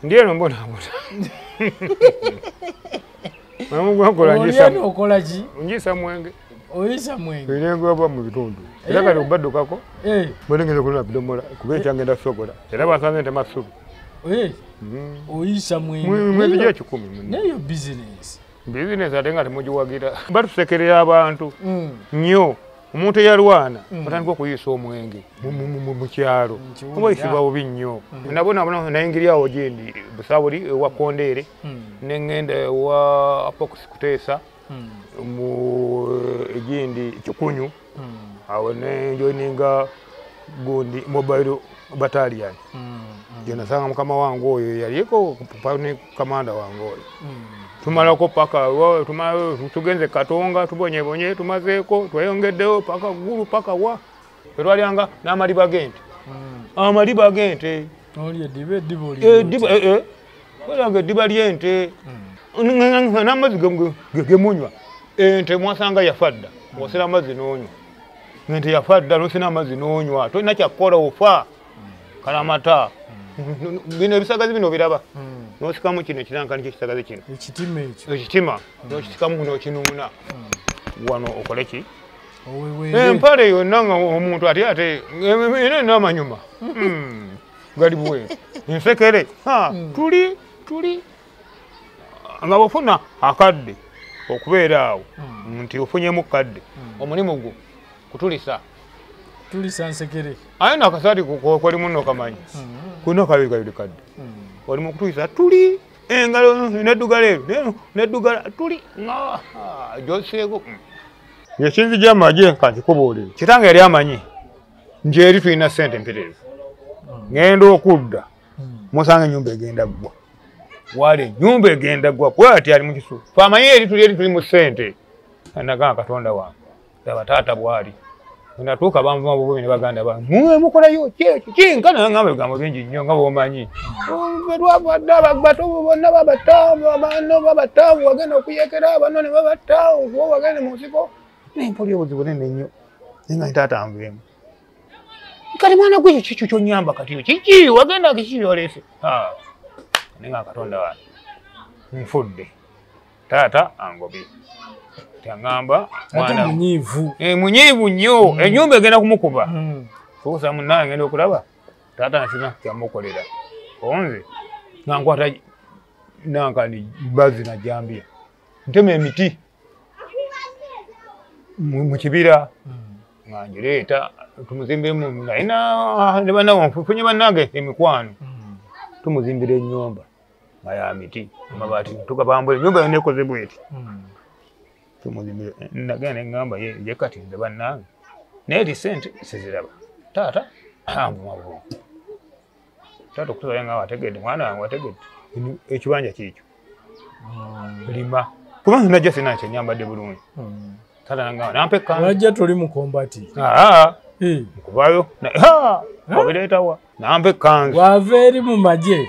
Ndi eno mbonaabona. Mulimu gwenkola Oli okola ki? Njisa mwenge. Oyisa mwenge. Nengwaba mu bitundu. Era kati obaddukako. Bwe kulina bidomola kuba enkya ngenda kusogola. Era basanze ntema ssubi. Oyisa mwenge. Mwezi gya 10. Nayo bizinensi. Bizinensi ate nga temugiwagira. Batusekerera abantu nnyo. Omuntu eyalwana batandika okuyisa omwenge mu kyalo. Oba yisibwa bubi nnyo. Nabonabona nayingira awo gyendi Busabuli ewa Kondeere ne ŋŋenda ewa Apox Kuteesa mu egindi Kikunyu. Awo ne njoininga gundi mobile battalion. Gye nasanga mukama wange oyo yaliko ne kamanda wange oyo. Tumalako paka tugenze Katonga tubonyebonye tumazeeko tweyongeddeyo paka Ggulu paka wa. Twalyanga n'amaliba g'ente. Amaliba g'ente. Olya eddiba eddiba olya. Twalyanga eddiba ly'ente. N'amazzi ge munywa. Ente mwasanga yafa dda. Osera amazzi n'onywa. Ente yafa dda n'osena amazzi n'onywa. Tolina kyakukola ofa. Kalamata. Bino ebisagazi bino biraba. N'osikamu kino ekirankani ky'ekisagazi kino. Ekitima ekyo. Ekitima. N'okisikamu n'okinuuna. Wano okole ki? Empale yonna nga omuntu ate ate era n'amanyuma. Gali bweru. Ensekere. Tuli tuli. Nga bw'ofuna akadde okubeera awo nti ofunyemu kadde. Omulimu gwo kutulisa. Tulisa nsekere. Aye n'akasaati koli munno kamanyi. Kulina kabiri kabiri kadde. Oli mu kutulisa tuli engalo n'eddugala eryo n'eddugala tuli nga gy'oseeko. Ekinzija amagye kankikubuulire. Kitange yali amanyi nti eri tulina ssente mpitirivu. Ŋŋenda okudda musanga ennyumba egenda ggwa. Wali ennyumba egenda ggwa bw'ati ali mu kisu. Fe amanyi eri tuli eri tuli mu ssente. Nagamba Katonda wange laba taata bw'ali. Natuuka banvuma bubi ne baganda bange. Mmwe mukolayo ki ekyo kinkana ngamba ebigambo bingi nnyo nga bw'omanyi. Ffe twava dda bato bonna babatta, bano babatta, wagenda okuyeekera bano ne babatta, wagenda mu nsiko. Naye mpulira obuzibu bunene nnyo. Naye nga taata anveemu. Kati mwana gwe ekyo kiki ky'onnyamba kati kiki wagenda kiki ky'oleese? Naye nga Katonda wange nfudde. Taata angobye. Tangamba mwana munyiivu. Munyiivu nnyo. Ennyumba egenda kumukuba. Tuusa munnange ngenda okulaba taata nsina kyamukolera. Onze nga nkwata nankani bazzi na jjambiya. Ntema emiti mu kibira nga ngireeta tumuzimbiremu nalina ne bannange nfunye bannange emikwano. Tumuzimbira ennyumba nga ya miti amabaati tugabambula ennyumba yonna ekoze bw'eti. Tumuzimbira nagenda ne ŋŋamba ye kati nze bannange naye ti ssente siziraba. Taata anvuma bulungi. Taata okutuusa nga wategedde mwana wange wategedde ekibanja kiikyo. Lima. Kubanga najja sirina kye nnyambadde bulungi. Taata n'angamba nampa ekkanzu. Wajja toli mu kombati. Nkuvayo. Obireeta wa? Nampa ekkanzu. Wava eri mu magye.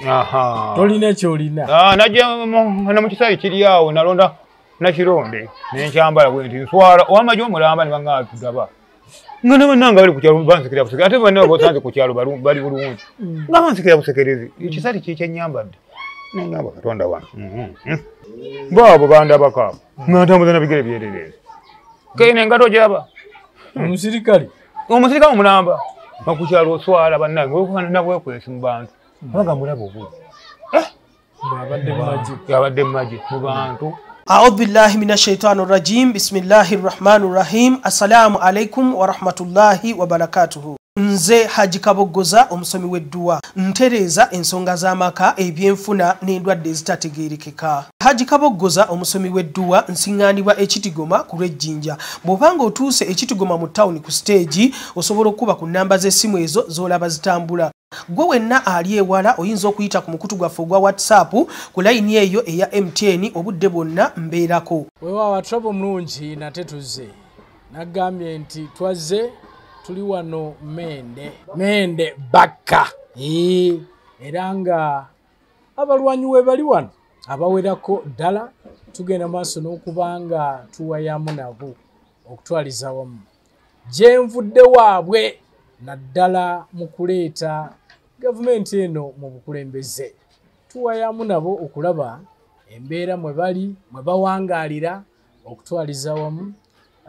Tolina ky'olina. Najja mu kisaayi kiri awo nalonda nakironde nenkyambala bwe nti nswala ow'amagye omulamba ne baŋŋamba tugaba. Nga ne bannange bali ku kyalo bansekera busekerezi ate banne b'osanze ku kyalo bali bulungi. Nga bansekera busekerezi ekisaati kye kyennyambadde. Ne ŋŋamba Katonda wange. Baabo bandabako abo. Nga ntambuza na bigere byereere. Keino engato gy'aba. Omusirikale. Omusirikale omulamba. Nga ku kyalo oswala bannange weekufaanana bwekwesi mu bantu. Abaga mulaba obubi. Abadde mu magye. Abadde mu magye mu bantu. A'udhu billahi minash shaitani rajim. Bismillahir rahmanir rahim. Assalamu alaikum wa rahmatullahi wa barakatuhu. Nze Haji Kaboggoza omusomi w'edduwa ntereeza ensonga z'amaka ebyenfuna n'endwadde ezitategeerekeka. Haji Kaboggoza omusomi w'edduwa nsiŋŋaanibwa Ekitigoma ku lw'Ejjinja. Bw'obanga otuuse Ekitigoma mu tawuni ku siteegi osobola okuba ku nnamba z'essimu ezo z'olaba zitambula. Gwe wenna ali ewala oyinza okuyita ku mukutu gwaffe ogwa WhatsApp ku layini eyo eya MTN obudde bwonna mbeerako. Weewaawo Trouble mulungi nate tuzze. Nagambye nti twazze tuli wano Mende. Mende Bakka. Era nga abalwanyi we bali wano abawerako ddala tugenda maaso n'okuba nga tuwayamu nabo okutwaliza wamu. Gye nvudde waabwe naddala mu kuleeta gavumenti eno mu bukulembeze. Tuwayamu nabo okulaba embeera mwe bali mwe bawangaalira okutwaliza wamu,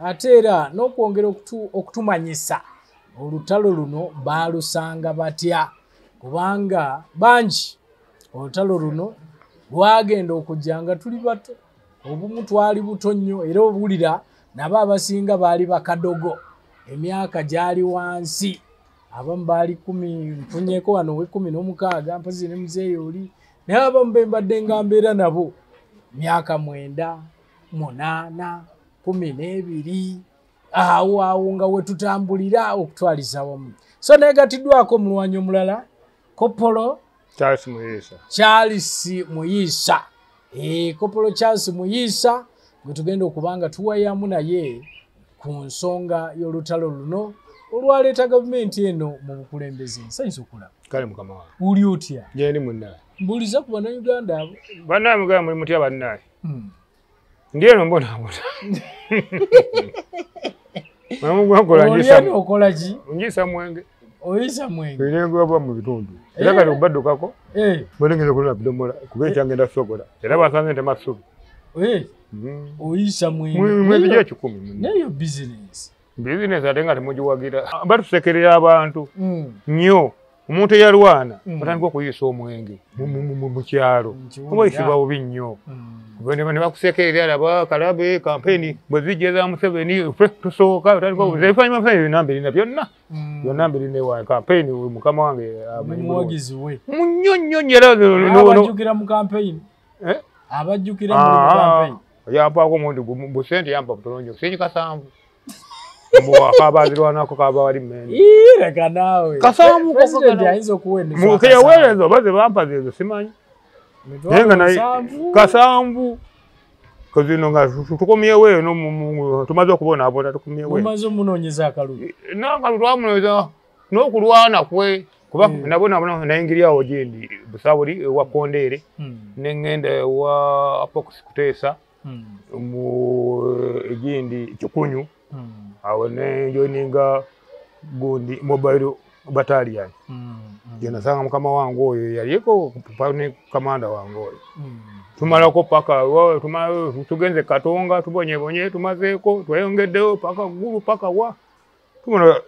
ate era n'okwongera okutumanyisa olutalo luno baalusanga batya, kubanga bangi olutalo luno lwagenda okujja nga tuli bato, obumu twali buto nnyo, era obuwulira nabo abasinga baali bakadogo, emyaka gyali wansi, abamu baali 10 mpunyeko wano we 16 mpozi ne muzeeyi oli, naye abamu be mbadde nga mbeera nabo myaka 9, 8, 12 awo awo nga we tutambulira okutwaliza wamu. So negatiddwako omulwanyi omulala Kopolo Charles Muyiisa. Charles Muyiisa. Kopolo Charles Muyiisa gwe tugenda okubanga tuwayamu naye ku nsonga y'olutalo luno olwaleeta gavumenti eno mu bukulembeze. Nsanyusa okulaba. Kale mukama wange. Uli otya? Gyendi munnaye. Mbuuliza ku Bannayuganda abo. Bannaye mugamba muli mutya bannaye? Ndi eno mbonaabona. Oli eno okola ki? Njiisa mwenge. Oyisa mwenge. Era mu bitundu. Era kati obaddukako. Bwe kulina bidomola kuba ekyangenda sogola. Era basanze ntema ssubi. Oyisa mwenge. Mwezi gya 10. Nayo bizinensi. Bizinensi ate nga temugiwagira. Batusekerera abantu nnyo. Omuntu eyalwana batandika okuyisa omwenge mu kyalo. Kuba oyisibwa bubi nnyo. Ne bakusekerera laba kalabe kampeni bwe zijja za Museveni ffe tusooka otandika ebifaananyi baffe byonna mbirina byonna. Byonna mbirina ewange kampeni mukama wange muwagizi we. Nnyo nnyo nnyo era abajjukira mu kampeyini. Abajjukira mu kampeyini. Yampaako omundi busente yampa butono nnyo senyi kasanvu. Akaabazirwanako kaaba wali mmende. Leka naawe. Kasanvu President ayinza okuweereza. Keyaweereza oba ze bampa zeezo simanyi. Naye nga naye kasanvu. Kazino nga tukomyewo eno tumaze okubonaabona tukomyewo eno. Mumaze omunoonyeza akalulu. N'akalulu twamunoonyeza n'okulwana kwe kuba nabonaabona nayingirira awo gyendi Busawuli ewa Kondeere ne ŋŋenda ewa Apox Kuteesa mu egindi Kikunyu. Awo ne njoininga gundi mobile battalion. Gye nasanga mukama wange oyo yaliko ne kamanda wange oyo. Tumalako paka tugenze Katonga tubonyebonye tumazeeko tweyongeddeyo paka Ggulu paka wa tumala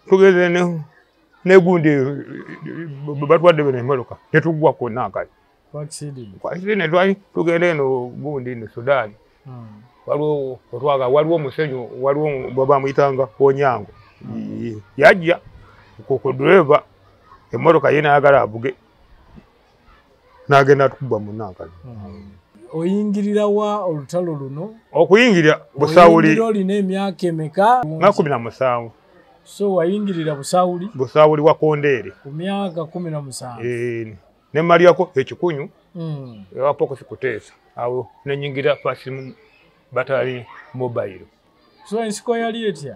tugenze ne gundi batwadde bino emmotoka ne tuggwa kwonna akali. Kwa twali tugenda eno gundi eno Sudan. Waliwo otwaga waliwo omusenyu waliwo bamuyitanga Onyango. Yajja ku dereva emmotoka ye n'ayagala avuge n'agenda atukuba munnaakali. Oyingirira wa olutalo luno? Okuyingirira Busawuli. Olina emyaka emeka? Nga 17. So wayingirira Busawuli? Busawuli wa Kondeere. Ku myaka 17. Ne mmalirako ekikunyu ewa Apox Kuteesa. Awo ne nnyingira First Battalion Mobile. So ensiko yali etya?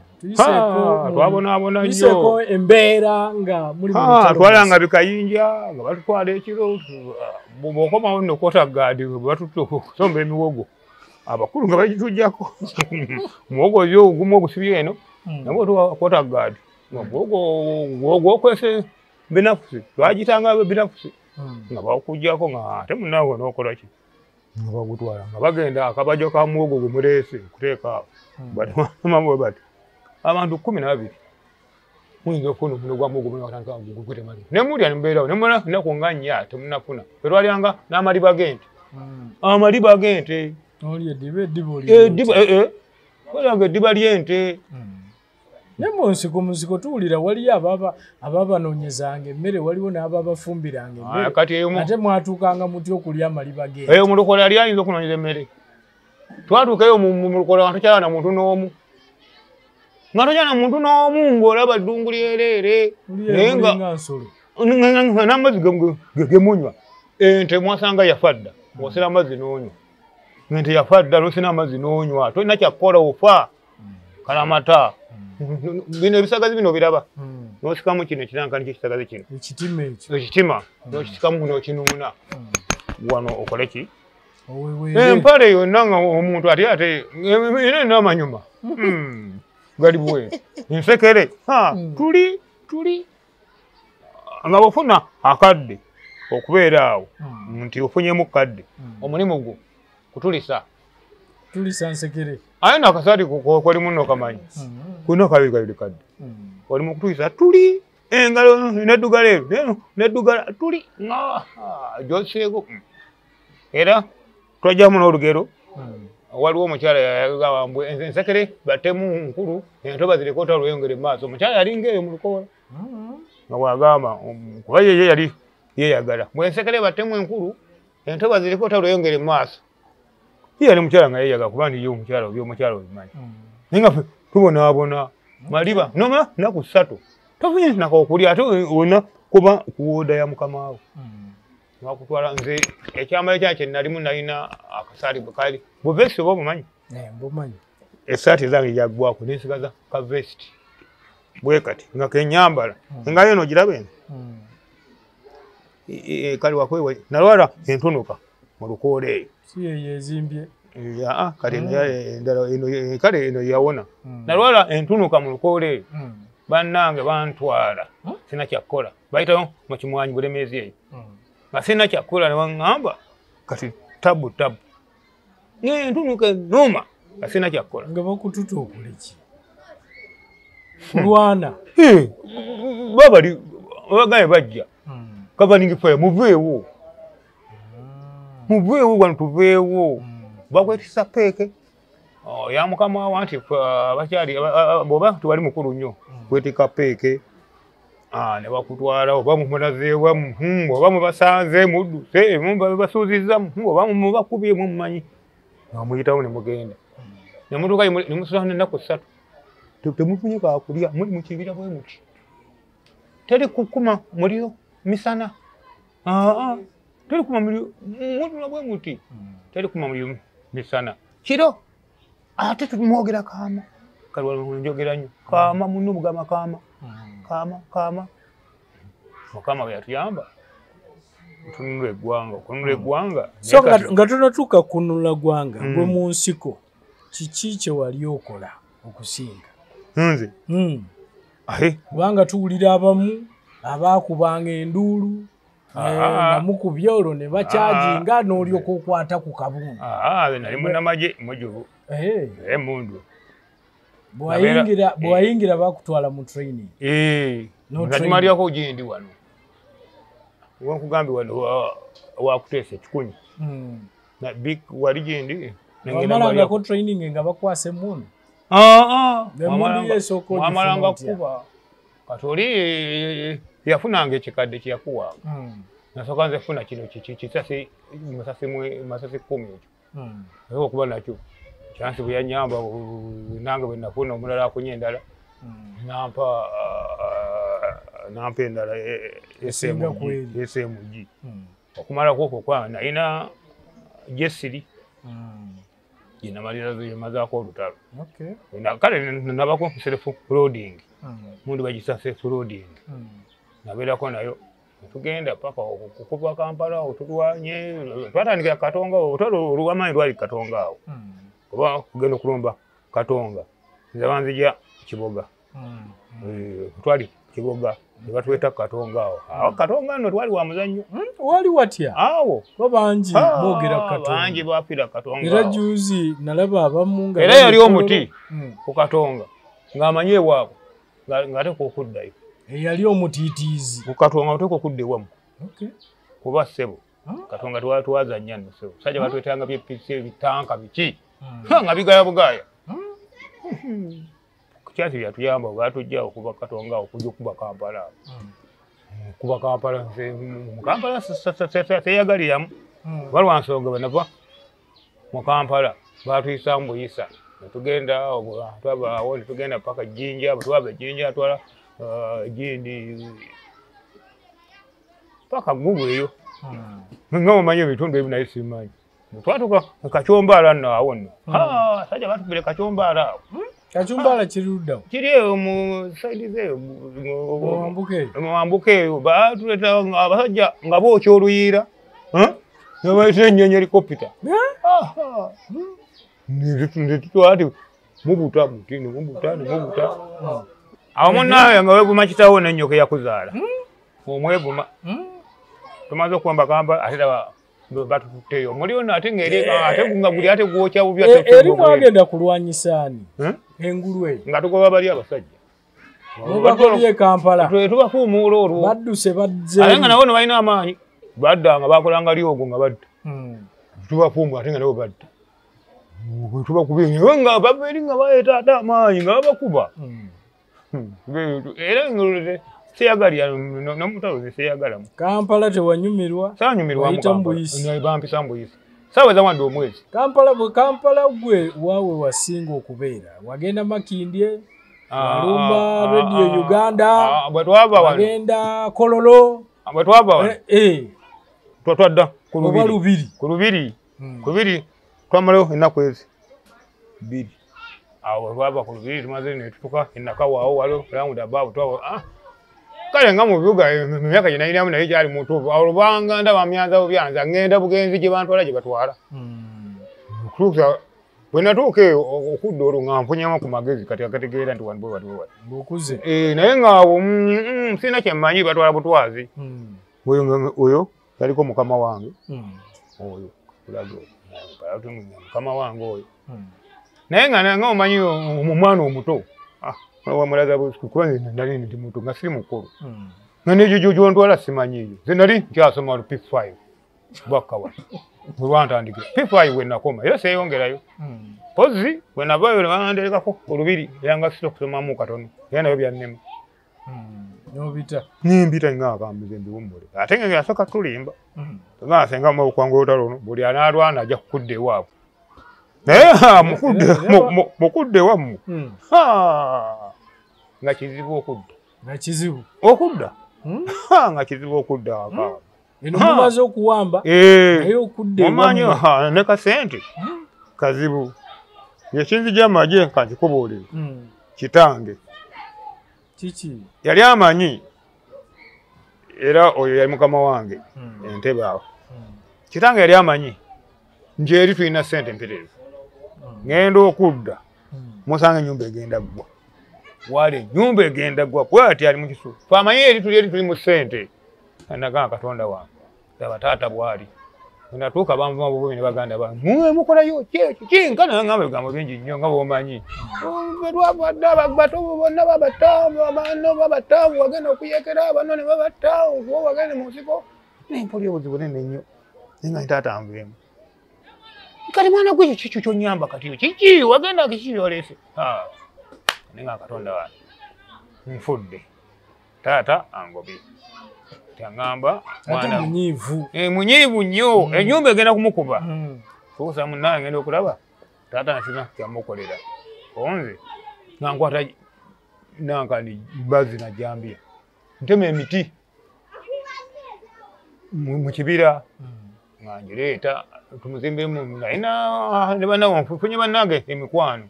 Twabonaabona nnyo. Tuyiseeko embeera nga muli mu lutalo. Twalanga bikayinja nga batutwala ekiro bw'okomawo nno kwota gaadi batutusomba emiwogo. Abakulu nga bagituggyako. Muwogo oli ogumu ogusibye eno nabwo tuwa kwota gaadi. Muwogo gwokwese binafusi twagitanga binafusi nga bakuggyako nga ate munnaawe n'okola ki? Nga bagutwala nga bagenda akabajo ka muwogo gwe muleese kuteeka awo. Bati bati abantu 12 muyinza okufuna omuno gwa muwogo munatandika gukutemali. Ne mulya ne mubeerawo ne mumala ennaku nga 4 temunnafuna. Ffe twalyanga n'amaliba g'ente. Amaliba g'ente. Olya eddiba eddiba olya. Eddiba walyanga eddiba ly'ente. Ne mu nsiko tuwulira waliyo ababanoonyezanga emmere waliwo n'ababafumbiranga emmere. Ate mwatuukanga mutya okulya amaliba g'ente? Eyo mu lukola yali ayinza okunoonyeza emmere. Twatuuka eyo mu lukola nga tokyala na muntu n'omu. Nga tokyala na muntu n'omu ng'olaba ddungu lyereere. Naye nga nsolo. N'amazzi ge munywa. Ente mwasanga yafa dda. Osera amazzi n'onywa. Ente yafa dda n'osena amazzi n'onywa. Tolina kyakukola ofa. Kalamata. Bino ebisagazi bino biraba. N'osikamu kino ekirankani ky'ekisagazi kino. Ekitima ekyo. Ekitima. N'okisikamu n'okinuuna. Wano okole ki? Empale yonna nga omuntu ate ate era n'amanyuma. Gali bwe. Nsekere. Tuli nga bw'ofuna akadde. okubeera awo nti ofunyemu kadde omulimu gwo kutulisa tulisa nsekere aye nakasaati kwali muno kamanyi kulina kabiri kadde oli mu kutulisa tuli engalo neddugala ero neddugala tuli gyoseeko era twajjamu n'olugero waliwo omukyala yagamba mbu ensekere batemu nkulu entoba zireke otalo lweyongere mu maaso. Omukyala yalinga eyo mu lukoola nga bw'agamba kuba ye yali yeeyagala mbu ensekere batemu enkulu entoba zireke otalo lweyongere mu maaso. Ye yali mukyala nga yeeyagala kuba ndi ye omukyala oby'omukyala obimanyi naye nga ffe tubonaabona maliba noma nnaku ssatu tofunye nako okulya ate olina kuba kuwooda ya mukama wo. Bakutwala nze ekyambalo kyange kye nalimu nalina akasaati bwe kali buvesiti oba obumanyi? Mbumanyi. Essaati ezange gyaggwako ne nsigaza ka vesiti bwe kati nga kenyambala engalo eno ogiraba eno kale wakwewa nalwala entunuka mu lukoola eyo. Si yeyo ezimbye? Kale endala eno kale eno yawona. Nalwala entunuka mu lukoola eyo bannange bantwala sina kyakukola bayitayo mu Kimwanyi Bulemeezi eyo. Nga sirina kyakukola ne baŋŋamba kati tabu tabu entunuka ennuma nga sirina kyakukola. Nga bakututa okole ki? Kulwana? Babali babagaye bajja covering fire muveewo muveewo wano tuveewo bakwetisa peeke ya mukama wa nti abakyali bw'oba tewali mukulu nnyo kwetika peeke ne bakutwala oba mumulazeewa oba mubasanze mudduse basuuzizza oba mubakubye mumumanyi nga muyitawo ne mugenda ne mutuuka ne musula n'ennaku ssatu temufunye kakulya muli mu kibira bwe muti teri kukuma muliro misana teri kuma muliro mutula bwe muti teri kuma muliro misana kiro ate tumwogera kaama kale njogera nnyo kaama munno mugamba kaama kaama kaama Mukama bwe yatuyamba tununula eggwanga okununula eggwanga. So nga tonatuuka kununula ggwanga gwe mu nsiko kiki kye wali okola okusinga? Nze kubanga tuwulira abamu abaakubanga enduulu nga mukubye olwo ne bakyajinga n'olyoka okwata ku kabundu. Nali munnamagye mujuvu emmundu. Bwe wayingira bakutwala mu training? Nga tumalirako gindi wano wankugambye wano wakuteesa ekikunyi wali gindi. Wamalangako training nga bakwasa emmundu? Wamalanga kukuba kati oli yafunanga ekikadde kye yakuwanga nasooka nze funa kino kisasi masasi 10 ekyo nasobola okuba nakyo kyansi bwe yannyamba nange bwe nafuna omulala akunya endala nampa endala SMG okumalako okwo kwa nalina jesiri gyenamalira mazaako olutalo. Kale nabako self loading mundu bagisa self loading nabeerako nayo tugenda paka okuva Kampala otulwanye twatandikira Katonga olutalo olw'amaanyi lwali Katonga awo oba kugenda okulumba Katonga nze banzija Kiboga twali Kiboga ne batweta Katonga awo. Awo Katonga nno twali wa muzannyo. Wali watya? Awo bo bangi boogera Katonga. Bangi bafiira Katonga. Era juzi nalaba abamu nga era yali omuti ku Katonga ng'amanyi ewaabwe ng'ateekwa okuddayo. Eyali omutiitiizi ku Katonga oteekwa okudda ewammwe kuba ssebo Katonga twazannya nno ssebo sajja batwetanga byepisi ebitanka biki nga bigaya bugaaya. Kyasi byatuyamba batujja okuva Katonga okujja okuba Kampala kuba Kampala nze mu Kampala seyagaliramu balwansonga bwe nava mu Kampala batuyisaamu buyisa ne tugenda twabaawo ne tugenda paka Jinja bwe twava e Jinja twala gindi paka Ggugu eyo nga omanyi ebitundu ebyo naye sibimanyi. Twatuuka Kakyombaala nno awo nno sajja batukubira Kakyombaala awo. Kachumbala kiri ludda wa? Kiri eyo mu saidi zeeyo mu eyo baatuleeta abasajja nga bookya oluyiira nga bayita ennyonyi helicopter ne tutwala ti mubuta muti ne mubuta ne mubuta awo munnaawe nga weeguma kitaawo n'ennyoko eyakuzaala omweguma. Tumaze okuwamba Kampala ate batututteyo. Omuliro ate ng'eri ate nga guli ate gwokya bubi ate eri mwagenda kulwanyisa ani? Engulu eyo. Nga tugoba bali abasajja. Mubakobye Kampala. Tubafuumuula olwo. Badduse bazze. Ate nga nabo ne balina amaanyi. Badda nga bakolanga lyogo nga badda. Tubafuumula ate nga nabo badda. Tubakubye nga bava eri nga baleeta ate amaanyi nga babakuba. Era engulu seyagalira n'omutalo seyagalamu. Kampala tewanyumirwa. Saanyumirwamu Kampala. Bampisa mbuyisa. Saaweza wadde omwezi. Kampala bwe Kampala gwe waawe wasinga okubeera. Wagenda Makindye, walumba Radio Uganda, bwe twava wano. Wagenda Kololo. Bwe twava wano. Twadda ku Lubiri. Ku Lubiri. Ku Lubiri twamalayo ennaku ezi bbiri. Awo twava ku Lubiri tumaze ne tutuuka e Nakawa waliwo round about twawa. Kale nga mu bibuga mu myaka gye nalinamu naye gyali mutuufu. Awo lubanga ndaba myanza bubyanza ngenda bugenzi gye bantwala gye batwala. Okutuusa bwe natuuka eyo okudda olwo nga mpunyamu ku magezi kati agategeera nti wano bwe wati bwe wati. Ng'okuze. Naye ng'awo sirina kye mmanyi batwala butwazi. Oyo yaliko mukama wange. Oyo kulaga mukama wange oyo. Naye nga omanyi omwana omuto. Wamulaza kuba nali ndi muto nga siri mukulu. Nga n'egyo gy'ontwala simanyiiyo. Nze nali nkyasoma lu P5 bwakkawa. Bwe lwantandikira P5 we nakoma era seeyongerayo. Mpozzi bwe navaayo ne banderekako Olubiri era nga sita okusomamu katono era nabyo byannema. N'obita. Nembita nga akambize mbiwummule. Ate nga yasooka tulimba. Nga senga okwanga olutalo luno buli anaalwana ajja kukudda ewaabwe. Naye mukudde wammwe. Nga kizibu okudda. Nga kizibu. Okudda? Nga kizibu okudda akaaba. Eno mumaze okuwamba. Naye okudda ewammwe. Omanyi ne kasente kazibu. Ekinzija amagye kankikubuulire. Kitange. Kiki? Yali amanyi era oyo yali mukama wange entebe awo. Kitange yali amanyi nti eri tulina ssente mpitirivu. Ngenda okudda musanga ennyumba egenda ggwa. Wali ennyumba egenda ggwa bw'ati ali mu kisu. Fe amanyi eri tuli mu ssente. Nagamba Katonda wange laba taata bw'ali. Bwe natuuka banvuma bubi ne baganda bange. Mmwe mukolayo ki ekyo kinkana ngamba ebigambo bingi nnyo nga bw'omanyi. Ffe twavadde abato bonna babatta, bano babatta, wagenda okuyeekera bano ne babatta, wagenda mu nsiko. Naye mpulira obuzibu bunene nnyo. Naye nga taata nveemu. Kati mwana gwe kiki ky'onnyamba kati kiki wagenda kiki ky'oleese? Naye nga Katonda wange nfudde. Taata angobye. Tangamba mwana munyiivu. Munyiivu nnyo. Ennyumba egenda kumukuba. Tuusa munnange ngenda okulaba taata nsina kyamukolera. Onze nga nkwata nankani bazzi na jjambiya. Ntema emiti mu kibira nga ngireeta tumuzimbiremu nalina ne bannawe nfunye bannange emikwano.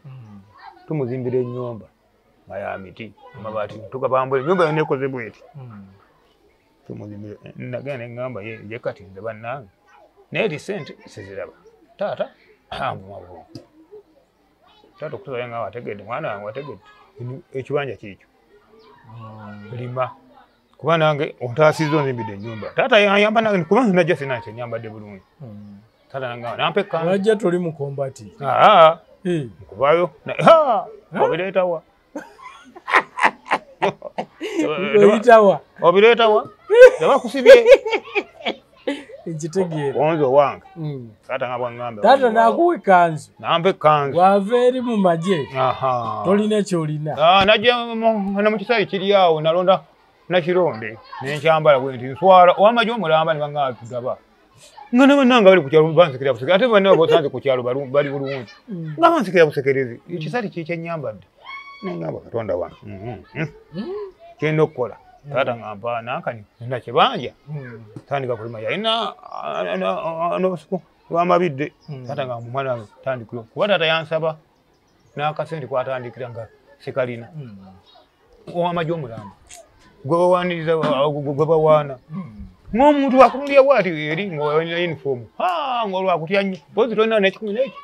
Tumuzimbira ennyumba nga ya miti amabaati tugabambula ennyumba yonna ekoze bw'eti. Tumuzimbira nagenda ne ŋŋamba ye kati nze bannange naye ti ssente siziraba. Taata anvuma bulungi. Taata okutuusa nga wategedde mwana wange wategedde ekibanja kiikyo. Lima kuba nange ontaasizza onzimbidde ennyumba. Taata yayamba nange kuba najja sirina kye nnyambadde bulungi. Taata nangamba nampa ekkanzu. Wajja toli mu kombati. Nkuvaayo obireetawa. Oyitawa. Obireetawa. Tebakusibye. Nkitegeera. Onze owange. Taata nga bw'aŋŋamba. Taata n'akuwa ekkanzu. Nampa ekkanzu. Wava eri mu magye. Tolina ky'olina. Najja ne mu kisaayi kiri awo nalonda nakironde ne nkyambala bwe nti nswala ow'amagye omulamba ne baŋŋamba tugaba. Nga ne bannange bali ku kyalo bansekera busekerezi ate banne b'osanze ku kyalo bali bulungi. Nga bansekera busekerezi ekisali kye kyennyambadde. Ne ŋŋamba Katonda wange. Kyenda okukola. Taata ngamba nankani nina kibanja. Tandika kulima yalina n'obusuku lw'amabidde. Taata ngamba omwana wange tandika kuba taata yansaba n'akasente kwatandikira nga sikalina. Ow'amagye omulamba gwe bawaaniriza gwe bawaana. Ng'omuntu akunulira bw'ati eri ng'olina yunifoomu ng'olwakutya nnyo mpozzi tolina n'ekikumi n'eki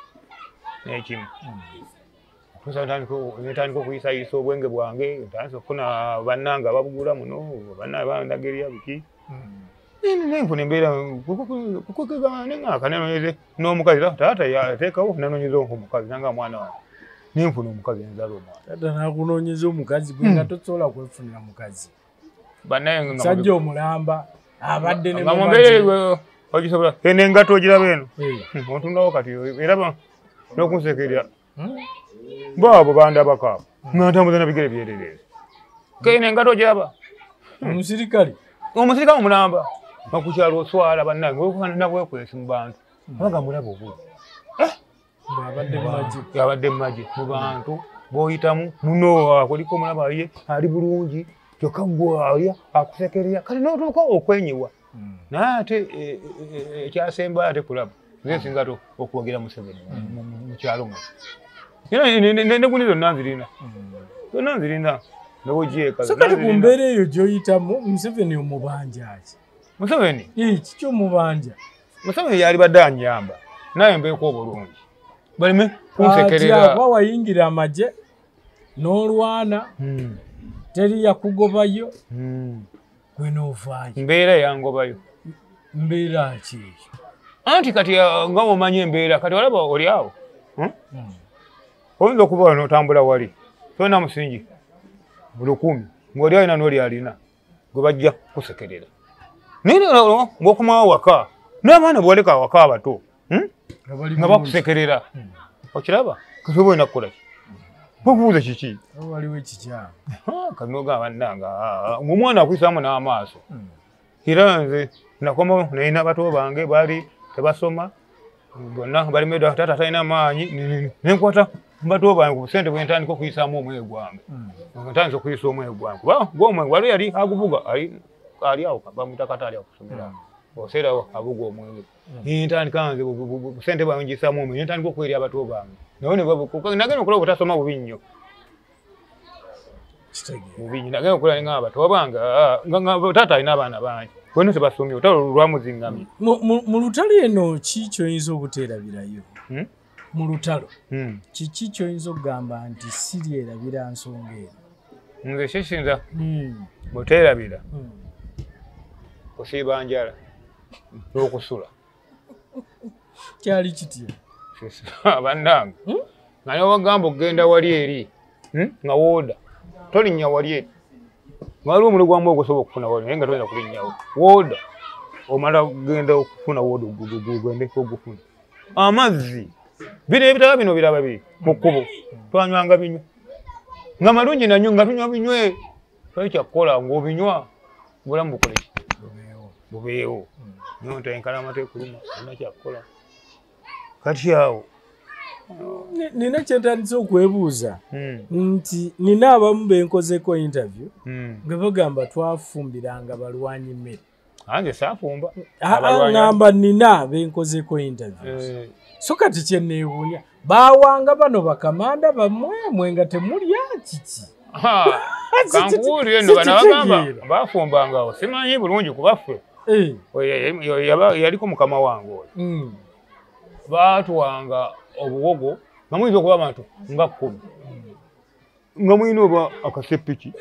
n'ekimu. Ntandika okuyisayisa obwenge bwange, ntandise okufuna bannange ababugula muno, bannange bandaga erya biki. Nenfuna embeera nenga n'omukazi taata yateekawo nanoonyeza omukazi nanga mwana wange. Nenfuna omukazi nzaala omwana. Taata nakunoonyeza omukazi gwe nga tosobola kwefunira mukazi. Bannange musajja omulamba abadde ne mu mbeera ogisobola eno engatto ogiraba eno. Ontundawo kati era n'okunsekerera. Baabo bandabako abo nga ntambuza na bigere byereere. Kene engatto ogiraba. Omusirikale. Omusirikale omulamba. Bakukyalo oswala bannange okufaanana bwekwesi mu bantu. Abaga mulaba obubi. Abadde mu magye mu bantu b'oyitamu muno akuliko omulaba ye ali bulungi kyokka gwe alya akusekerera kati n'otuuka okwenyiwa. Naye ate ekyasembayo ate kulaba nze nsinga ate okuwagira Museveni mu kyalo muno. Era n'engundi zonna nzirina. Zonna nzirina n'obugyeka. So kati ku mbeera eyo gy'oyitamu Museveni omubanja ki? Museveni? Kiki omubanja? Museveni yalibadde annyamba naye mbeeko obulungi. Baleme kunsekerera. Ati wayingira amagye n'olwana teri yakugobayo gwe n'ovaayo. Mbeera yangobayo. Mbeera ki eyo? Anti kati nga omanyi embeera kati olaba oli awo. Oyinza okuba n'otambula wali tolina musingi 10,000 ng'oli alina n'oli alina gwe bajja kusekerera. Naye ng'okomawo waka n'abaana bw'oleka awaka abato nga bakusekerera. Okiraba? Kati oba olina kukola ki? Bakubuuza kiki? Waliwo ekikyamu. Kati n'ogamba bannange ng'omwana akuyisaamu n'amaaso. Era nze nakomawo nalina bato bange baali tebasoma bonna balemeddwa taata talina maanyi ne nkwata bato bange ku busente bwe ntandika okuyisaamu omwoyo gwange. Ntandise okuyisa omwoyo gwange kuba gwe omwoyo waliwo yali aguvuga ali awo bamuyita Kata ali awo kusomera. Oseera avuga omwenge. Ntandika nze busente bwange ngisaamu omwoyo ntandika okwerya abato bange. Naye nagenda okulaba obutasoma bubi nnyo. Bubi nnyo nagenda okulaba nga abato bange nga taata alina abaana bangi. Bonna tebasomye olutalo lwamuzingamye. Mu lutalo eno ki ky'oyinza obuteerabirayo? Mu lutalo kiki ky'oyinza okugamba nti siryerabira nsonga eno? Nze kisinza buteerabira kusiiba njala n'okusula. Kyali kitya? Bannange nga ne wagamba okugenda wali eri nga wooda tolinnya wali eri. Nga waliwo omuliro gwa muwogo osobola okufuna wali naye nga toyinza kulinnyawo. Wooda omala kugenda okufuna wooda ogende ogufuna. Amazzi bino ebitaba bino biraba biri mu kkubo twanywanga binywa nga malungi nanyo nga tunywa binywe toli kyakukola ng'obinywa obulamu bukole ki? Bubeewo. Nyonta enkalama tekuluma olina kyakukola. Kati awo nina kyentandise okwebuuza nti nina abamu benkozeeko interview nga bagamba twafumbiranga balwanyi mmere. Anze saafumba. Ngamba nina benkozeeko interviews. So kati kye neewuunya baawanga bano bakamanda bammwe mwe nga temulya kiki? Kankubuulire nno bano bagamba baafumbanga simanyi bulungi kubaffe. Yaliko mukama wange oyo. Baatuwanga obuwogo nga muyinza okuba abantu nga 10 nga mulina oba akasepiki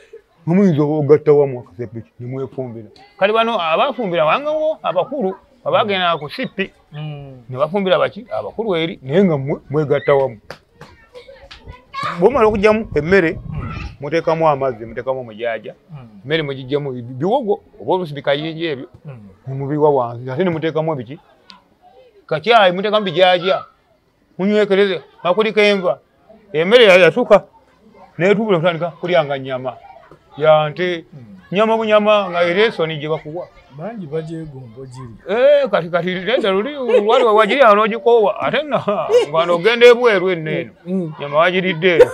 nga muyinza ogatta wamu akasepiki ne mwefumbira. Kati bano abafumbira wangawo abakulu abagenda ku sipi ne bafumbira baki abakulu eri naye nga mmwe mwegatta wamu. Bw'omala okuggyamu emmere muteekamu amazzi muteekamu omujaaja emmere mugigyamu biwogo oba oluusi bikayinja ebyo ne mubiwa wansi ate ne muteekamu ebiki kakyayi muteekamu bijaaja munywekereze nga kuliko enva. Emmere yatuuka n'etuubula okutandika kulyanga nnyama ya nte nyama bunyama nga era ensoni gye bakuwa. Bangi bagyegomba ogirya. Kati kati leta luli wali wagirya n'ogikoowa ate nno nga n'ogenda ebweru enno eno nyama wagiridde eno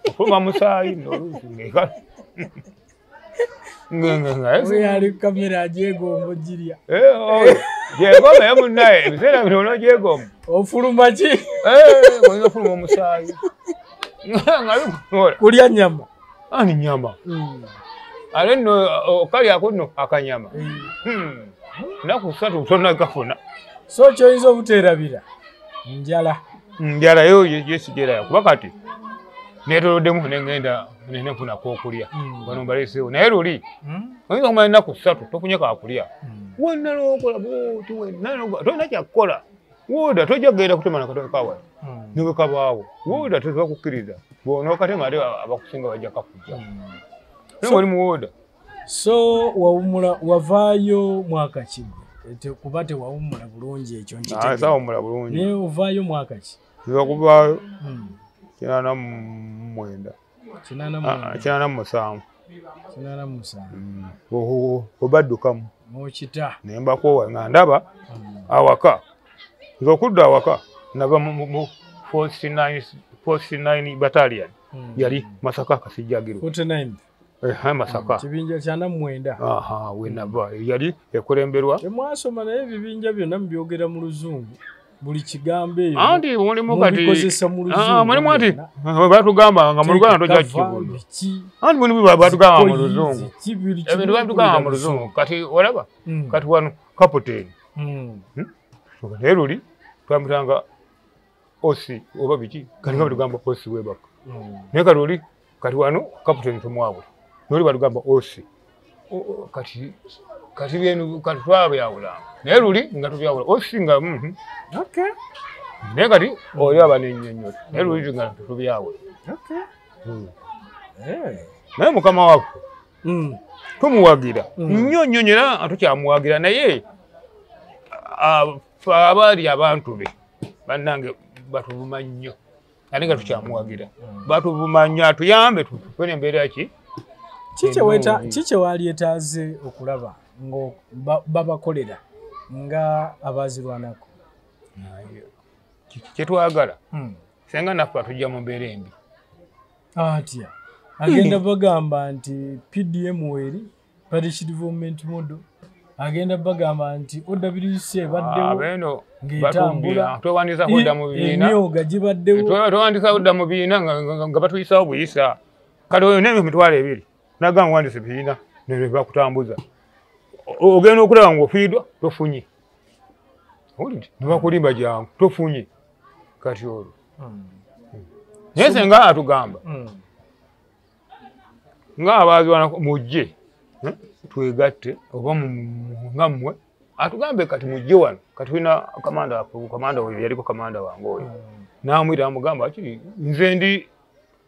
ofuluma musaayi nno oluusi ng'ekala. Oyo ali ku kamera agyegomba ogirya. Gyegomba ye munnaye ebiseera bino n'ogyegomba. Ofuluma ki? Oyinza ofuluma omusaayi. Nga bikukola. Kulya nnyama. Ani nnyama? Ate nno okalyako nno akanyama. Nnaku 3 tonnagafuna. So ky'oyinza obuteerabira njala. Njala yo yesigera kuba kati Neetoloddemu ne ŋŋenda ne nfuna k'okulya. Bano mbaleeseewo naye luli oyinza okumala ennaku 3 tofunye kaakulya. Wenna n'okola bw'oti wenna tolina kyakukola. Wooda tojja kugenda kutema na katooke kawala. Ne bwe kabaawo. Wooda tebakukkiriza. Bw'onookatema ate abakusinga bajja kakujja. Naye oli mu wooda. So wawummula wavaayo mwaka ki? Kuba tewawummula bulungi ekyo nkitegeera. Saawummula bulungi. Naye ovaayo mwaka ki? Nza kuvaayo 89. 87. 87. Obaddukamu. N'okita. Ne mbakoowa nga ndaba awaka. Nze okudda awaka nava mu 49 battalion yali Masaka Kasijjagiro. 49. Masaka. Kibinja kya 49. We nava yali ekulemberwa. Temwasoma naye ebibinja byonna mubyogera mu Luzungu. Buli kigambo eyo. Anti mulimu kati. Mubikozesa mu Luzungu. Mulimu ati batugamba nga mu Luganda tojja kukibona. Anti mulimu batugamba mu Luzungu. Ebintu batugamba mu Luzungu. Kati olaba kati wano kaputeni. Naye luli twamutanga osi oba biki kati nga batugamba osi webaka. Naye kati oli kati wano kaputeni tumwawula. Noli batugamba osi. Kati kati byenu kati twabyawula. Naye luli nga tubyawula osi nga Okay. Naye kati oli aba n'ennyonnyola. Naye luli nga tubyawula. Okay. Naye mukama waffe tumuwagira nnyo nnyo nnyo era tukyamuwagira naye abaali abantu be bannange batuvuma nnyo ate nga tukyamuwagira batuvuma nnyo atuyambe tufune embeera ki Kiki walyetaaze okulaba nga babakolera nga abaazirwanako? Kyetwagala senga naffe atujja mu mbeera embi. Atya agenda bagamba nti PDM weri Parish Development Model, agenda bagamba nti OWC ebaddewo ng'etambula, twewandisa kudda mu bibiina, emyoga gibaddewo, twewandisa kudda mu bibiina nga batuyisaawo buyisa. Kati oyo n'emitwalo 2 nagamba wandisa ebibiina ne bakutambuza, ogenda okulaba ng'ofiiddwa tofunye, owulidde, ne bakulimba jangu tofunye. Kati olwo naye senga atugamba nga abaazirwanako mujje twegatte oba nga mmwe atugambe kati mujje wano kati tulina kamanda waffe, kamanda oyo yaliko kamanda wange oyo n'amuyita amugamba kiri nze ndi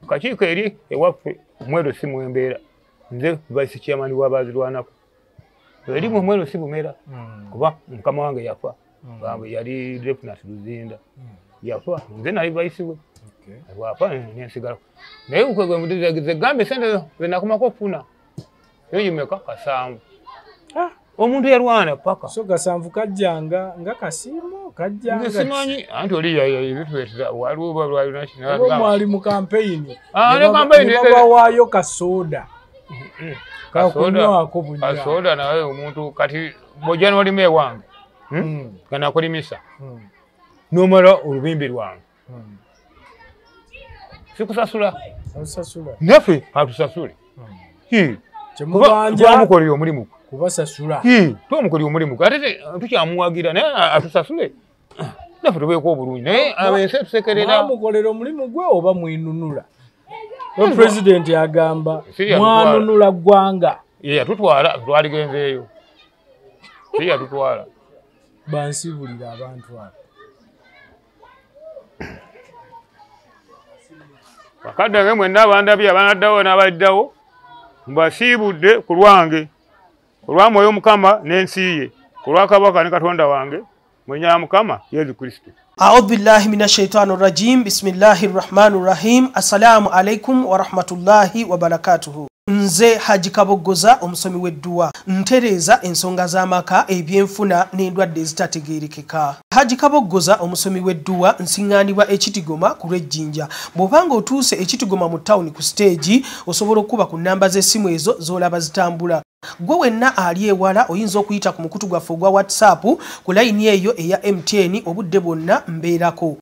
kakiiko eri ewaffe mwero si mwembeera nze vice chairman w'abaazirwanako eri mwe mwero si bumera kuba mukama wange yafa yali Lieutenant Luzinda yafa nze nali vice we bw'afa nensigalako naye gambe sente ze nakomako okufuna yimeka 7. Omuntu yalwana paka. So 7 kajjanga nga kasiimo kajjanga. Simanyi anti oli ebituleetera waliwo lwalina kino. Mwali mu campaign. Ne campaign babawaayo kasoda. Kakunywako bunywa. Kasoda nawe omuntu kati bw'ojja n'olima ewange. Nga nakulimisa. N'omala olubimbi lwange. Sikusasula. Osasula. Naffe atusasule. Twamukolera omulimu kubasasula. Twamukolera omulimu ate tukyamuwagira naye atusasule naffe tubeeko obulungi naye abensi tusekerera. Mwamukolera omulimu gwe oba mwinunula? Pulezidenti agamba mwanunula ggwanga. Ye yatutwala twaligenzeeyo. Si yatutwala. Bansibulira abantu abo. Bakadde bange mwenna abandabye abanaddawo n'abaliddawo mbasiibudde ku lwange, ku lwa Mwoyo Mukama n'ensi ye, ku lwa Kabaka ne Katonda wange, mwennya Mukama Yesu Kristo. A'udhu billahi minash shaitani rajim. Bismillahir rahmanir rahim. Assalamu alaikum wa rahmatullahi wa barakatuhu. Nze Haji Kaboggoza omusomi w'edduwa ntereeza ensonga z'amaka, ebyenfuna n'endwadde ezitategeerekeka. Haji Kaboggoza omusomi w'edduwa nsiŋŋaanibwa Ekitigoma ku lw'Ejjinja. Bw'obanga otuuse Ekitigoma mu tawuni ku siteegi, osobola okuba ku nnamba z'essimu ezo z'olaba zitambula. Gwe wenna ali ewala oyinza okuyita ku mukutu gwaffe ogwa WhatsApp ku layini eyo eya MTN obudde bwonna mbeerako.